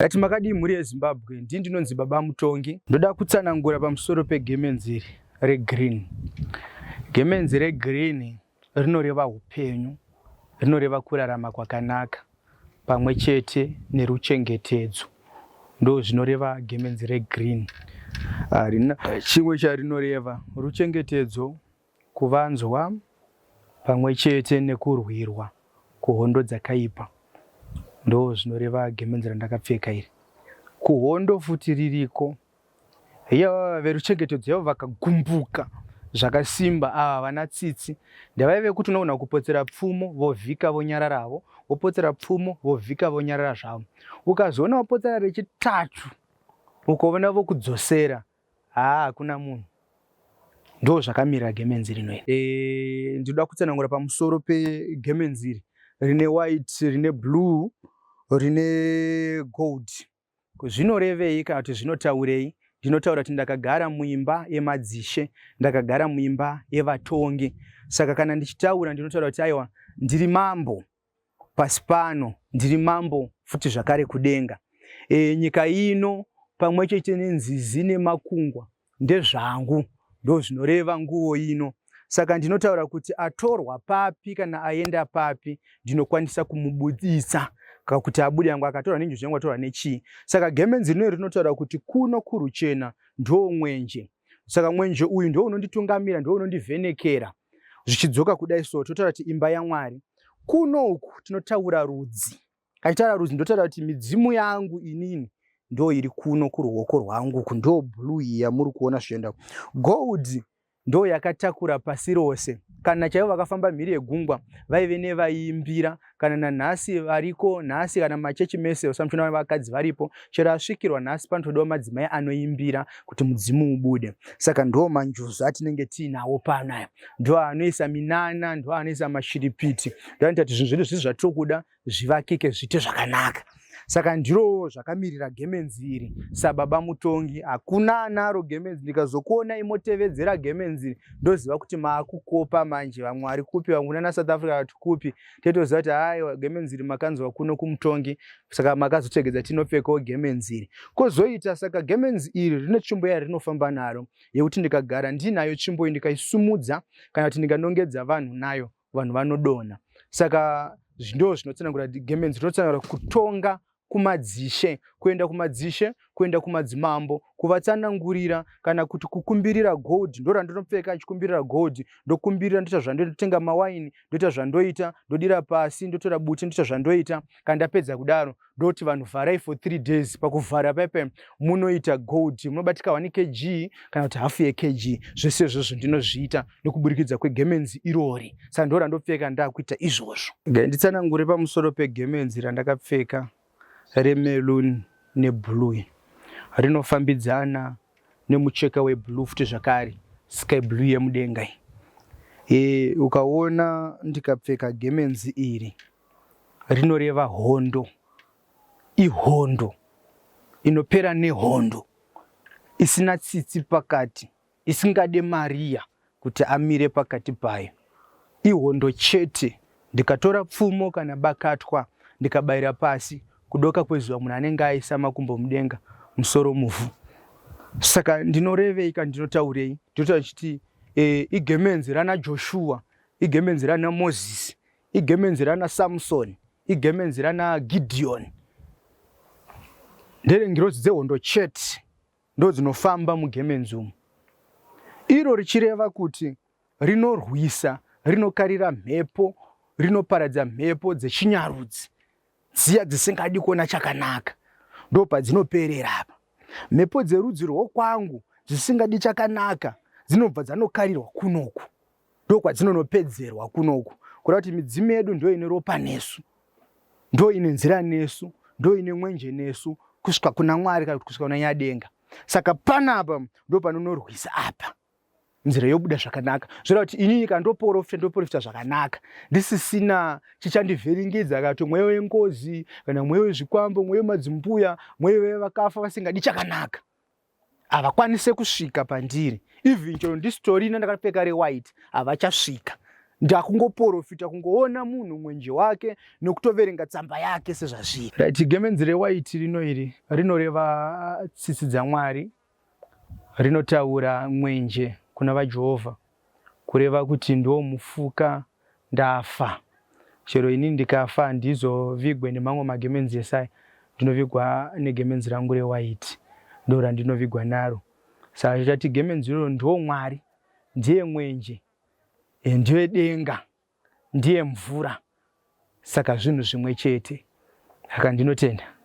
Ati makadii mhuri yeZimbabwe, ndini ndinonzi Baba Mutongi. Ndoda kutsanangura pamusoro pegemenzi iri regreen. Gemenzi regreen rinoreva upenyu, rinoreva kurarama kwakanaka pamwe chete neruchengetedzo. Ndo zvinoreva gemenzi regreen. Harina chimwe charinoreva, ruchengetedzo Kuvanzwa pamwe chete nekurwirwa kuhondo dzakaipa ndozvinoreva gemenzi randakapfeka iri. Kuhondo futi ririko. Heya veruchengetedzo yavo vakagumbuka zvakasimba ava havana tsitsi. Ndevaya vekuti unogona kupotsera pfumo vovhika vonyarara havo, wopotsera pfumo vovhika vonyarara zvavo. Ukazoona wapotsera rechitatu ukaona vokudzosera haa hakuna munhu ndo zvakamira gemenzi rino iri e, ndinoda kutsanangura pamusoro pegemenzi iri rine white rine blue rine gold zvinorevei kana kuti zvinotaurei ndinotaura kuti ndakagara muimba yemadzishe ndakagara muimba yevatongi saka kana ndichitaura ndinotaura kuti aiwa ndiri mambo pasi pano ndiri mambo futi zvakare kudenga. E, nyika ino pamwe chete nenzizi nemakungwa ndezvangu, ndozvinoreva nguvo ino. Saka ndinotaura kuti atorwa papi kana aenda papi ndinokwanisa kumubuditsa kuti abude yangu akatorwa nenjuzu yangu atorwa nechii. Saka gemenzi rino rinotaura kuti kuno kuruchena ndo mwenje. Saka mwenje uyu ndo unonditungamira, ndo unondivhenekera. Zvichidzoka kudai so totaura kuti imba yaMwari. Kuno uku tinotaura rudzi. Kachitaura rudzi ndotaura kuti midzimu yangu inini ndo iri kuno kuruoko rwangu uku ndo blue iyi yamuri kuona zvichienda. Gold ndo yakatakura pasi rose. Kana chaivo vakafamba mhiri yegungwa vaive nevaiimbira kana nanhasi variko nhasi kana machechi mese usamuchiona vakadzi varipo chero asvikirwa nhasi panotodiwa madzimai anoimbira kuti mudzimu ubude saka ndo manjuzu atinenge tiinawo pano aya ndo anoisa minana ndo anoisa mashiripiti ndo anoita kuti zvinhu zvedu zvisi zvatiri kuda zvivakike zviite zvakanaka saka ndiro zvakamirira gemenzi iri sababa mutongi hakuna anaro gemenzi ndikazokuonai motevedzera gemenzi iri ndoziva kuti maakukopa manje vamwe vari kupi vamwe kunana South Africa vati kupi tetoziva kuti haiwa gemenzi iri makanzwa kuno kumutongi saka makazotegedza tinopfekawo gemenzi iri kozoita saka gemenzi iri rine tsvimbo yari rinofamba naro yekuti ndikagara ndinayo tsvimbo iyi ndikaisumudza kana kuti ndikanongedza vanhu nayo vanhu vanodonha saka ndo zvinotsanangura gemenzi rinotsanangura kutonga kumadzishe kuenda kumadzishe kuenda kumadzimambo kuvatsanangurira kana kuti kukumbirira gold ndorandinopfeka achikumbirira gold ndokumbirira ndoita zvandotenga mawaini ndoita zvandoita ndodira pasi ndotora bute ndoita zvandoita kana ndapedza kudaro ndoti vanhu vharai for 3 days pakuvhara paipe munoita gold munobatika 1 kg kana kuti hafu yekg zvese izvozvo ndinozviita nekuburikidza kwegemenzi irori saka ndo randopfeka ndakuita izvozvo nditsanangure pamusoro pegemenzi randakapfeka remelun neblue rinofambidzana nemucheka weblue futi zvakare sky blue yemudenga iyi e, ukaona ndikapfeka gemenzi iri rinoreva hondo ihondo inopera nehondo isina tsitsi pakati isingade Maria kuti amire pakati payo. Ihondo chete, ndikatora pfumo kana bakatwa ndikabayira pasi, kudoka kwezuva munhu anenge aisa makumbo mudenga, musoro muvhu. Saka ndinorevei kana ndinotaurei? Ndinotaura ndichiti e, igemenzi rana Joshua, igemenzi rana Mozisi, igemenzi rana Samson, igemenzi rana Gideon. Ndere ngirozi dzehondo chete. Ndodzinofamba mugemenzi umu. Iro richireva kuti rinorwisa, rinokarira mhepo, rinoparadza mhepo dzechinyarudzi dziya dzisingadi kuona chakanaka. Ndopadzinoperera apa. Mhepo dzerudzi rwokwangu dzisingadi chakanaka dzinobva dzanokarirwa kunoku. Ndokwadzinonopedzerwa kunoku. Kureva kuti midzimu yedu ndo ine ropa nesu. Ndo ine nzira nesu, ndo ine mwenje nesu kusvika kuna Mwari kana kuti kusvika kuna Nyadenga. Saka panapa ndo panonorwisa apa. Nzira yobuda zvakanaka. Zvoreva kuti inini kana ndoporofita ndoporofita zvakanaka. Ndisisina chichandivhiringidza kana kuti mweya wengozi kana mweya wezvikwambo, mweya wemadzimbuya, mweya wevakafa vasingadi chakanaka. Havakwanise kusvika pandiri. Even chero ndisitorina ndakapfeka rewhite havachasvika. Ndakungoporofita kungoona munhu mwenje wake nokutoverenga tsamba yake sezvazviri. Right, gemenzi rewhite rino iri rinoreva tsitsi dzaMwari, rinotaura mwenje kuna vaJehovha, kureva kuti ndomufuka ndafa. Chero ini ndikafa handizovigwe nemamwe magemenzi esai, ndinovigwa negemenzi rangu rewhite, ndo randinovigwa naro. Saka chati gemenzi iroro ndo Mwari, ndiye mwenje, ndiye denga, ndiye mvura, saka zvinhu zvimwe chete. Saka ndinotenda.